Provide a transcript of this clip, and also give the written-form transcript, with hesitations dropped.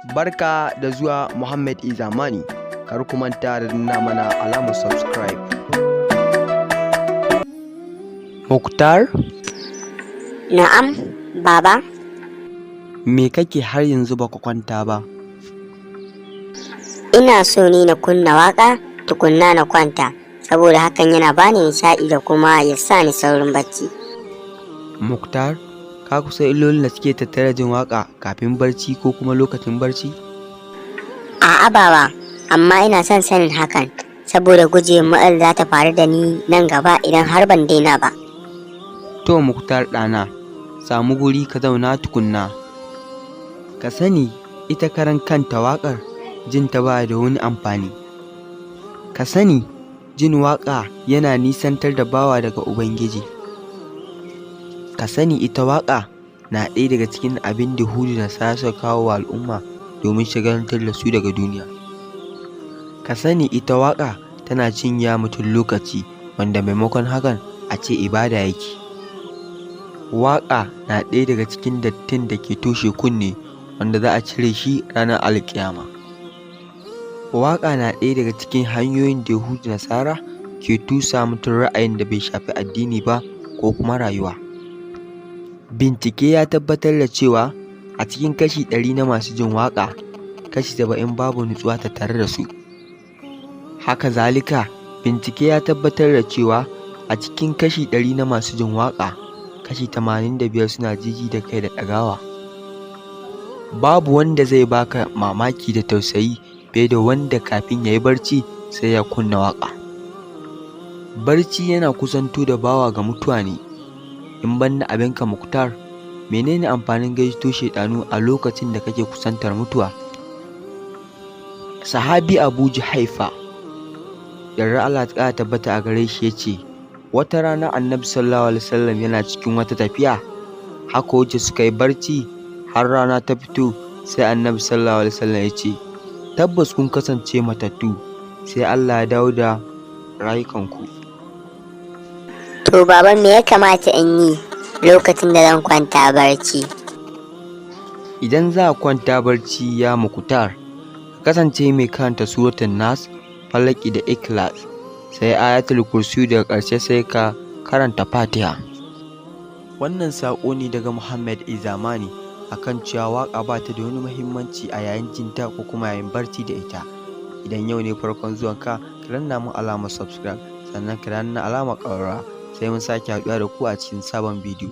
Barka da zuwa Muhammad Izamani. Kar ku manta da danna mana alamar subscribe. Muktar, Na'am, baba. me kake har yanzu baka kwanta ba? Ina so ne na kunna waka tukunna na kwanta, saboda hakan yana bani nishaɗi da kuma ya sa ni saurin bacci. Muktar, ka kusa illolin da suke tattare jin waka kafin barci ko kuma lokacin barci? A'a baba, amma ina son sanin hakan saboda gujewa matsalar za ta faru da ni nan gaba idan har ban daina ba. To Muktar ɗana, samu guri ka zauna tukunna. Ka sani ita karan kanta waƙar jin ta ba da wani amfani. Ka sani jin waƙa yana nisantar da bawa daga Ubangiji. Ka sani ita waƙa na ɗaya daga cikin abin da Yahudu da Nasara suka kawo wa al'umma domin shagaltar da su daga duniya. Ka sani ita waƙa tana cinye wa mutum lokaci, wanda maimakon hakan a ce ibada yake. Waƙa na ɗaya daga cikin dattin da ke toshe kunne, wanda za a cire shi ranar alƙiyama. Waƙa na ɗaya daga cikin hanyoyin da Yahudu da Nasara ke tusa mutum ra'ayin da bai shafi addini ba ko kuma rayuwa. Bincike ya tabbatar da cewa a cikin kashi 100 na masu jin waƙa, kashi 70 babu nutsuwa tattare da su. Haka zalika, bincike ya tabbatar da cewa a cikin kashi 100 na masu jin waƙa, kashi 85 suna jiji da kai da ɗagawa. Babu wanda zai baka mamaki da tausayi fiye da wanda kafin ya yi barci sai ya kunna waƙa. Barci yana kusanto da bawa ga mutuwa ne. In ban da abinka Muktar, menene amfanin gayyato shaiɗanu a lokacin da kake kusantar mutuwa? Sahabi Abu Juhaifa, yardar Allah ta ƙara tabbata a gare shi, ya ce, wata rana Annabi Sallallahu Alaihi Wasallam yana cikin wata tafiya, haka wuce suka yi barci har rana ta fito, sai Annabi Sallallahu Alaihi Wasallam ya ce, "Tabbas kun kasance matattu, sai Allah ya dawo da rayukanku." To baba, me ya kamata in yi lokacin da zan kwanta barci? Idan za a kwanta barci, ya Muktar, ka kasance mai karanta Suratul Nas, Falaki da Ikhlas, sai Ayatul Kursi, daga ƙarshe sai ka karanta Fatiha. Wannan saƙo ne daga Muhammad Izamani akan cewa waƙa ba ta da wani muhimmanci a yayin jinta ko kuma yayin barci da ita. Idan yau ne farkon zuwanka, ka danna mun alamar subscribe, sannan ka danna alamar ƙararrawa. Sai mun sake haɗuwa da ku a cikin sabon bidiyo.